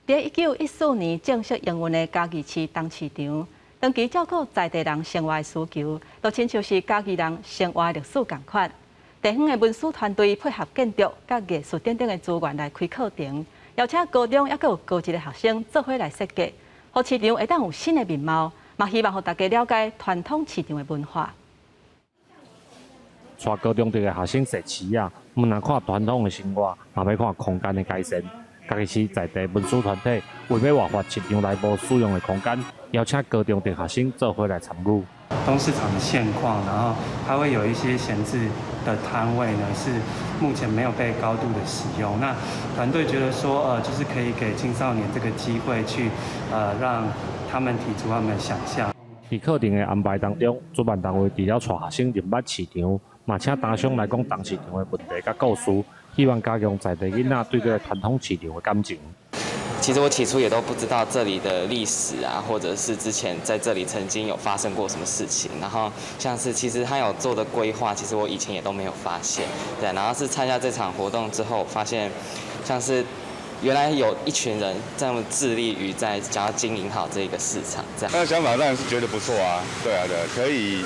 佇1914年正式營運的嘉義市東市場，長期照顧在地人生活的需求，就親像是嘉義人生活的歷史仝款。地方的文史團隊配合建築、佮藝術等等的資源來開課程，邀請高中猶閣有高職的學生做伙來設計，予市場會當有新的面貌，嘛希望予大家了解傳統市場的文化。帶高中職的學生踅市仔，毋但看傳統的生活，嘛欲看空間的改善。嘉義市在地文史團體為欲活化市場內部使用的空間，邀請高中職學生做伙來參與。東市場的現況，然後它會有一些閒置的攤位呢，是目前沒有被高度的使用。那團隊覺得說，就是可以給青少年這個機會去，讓他們提出他們的想象。佇課程的安排當中，主辦單位除了帶學生認捌市場，嘛請攤商來講東市場的問題佮故事，希望加強在地囡仔對這個傳統市場的感情。其實我起初也都不知道這裡的歷史啊，或者是之前在這裡曾經有發生過什麼事情。然後像是其實他有做的規劃，其實我以前也都沒有發現。對，然後是參加這場活動之後，發現像是原來有一群人這麼致力於在想要經營好這個市場。這樣。那想法當然是覺得不錯啊，對啊，對，可以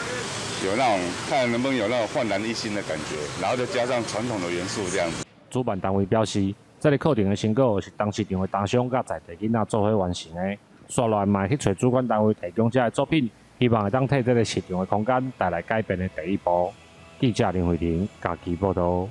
有那種看能不能有那種煥然一新的感覺，然後再加上傳統的元素這樣子。主辦單位表示，這个課程的成果是東市場的攤商佮在地囡仔做伙完成的。紲落來嘛會去揣主管單位提供這个作品，希望會當替這个市場的空間帶來改變的第一步。記者林慧玲嘉義報導。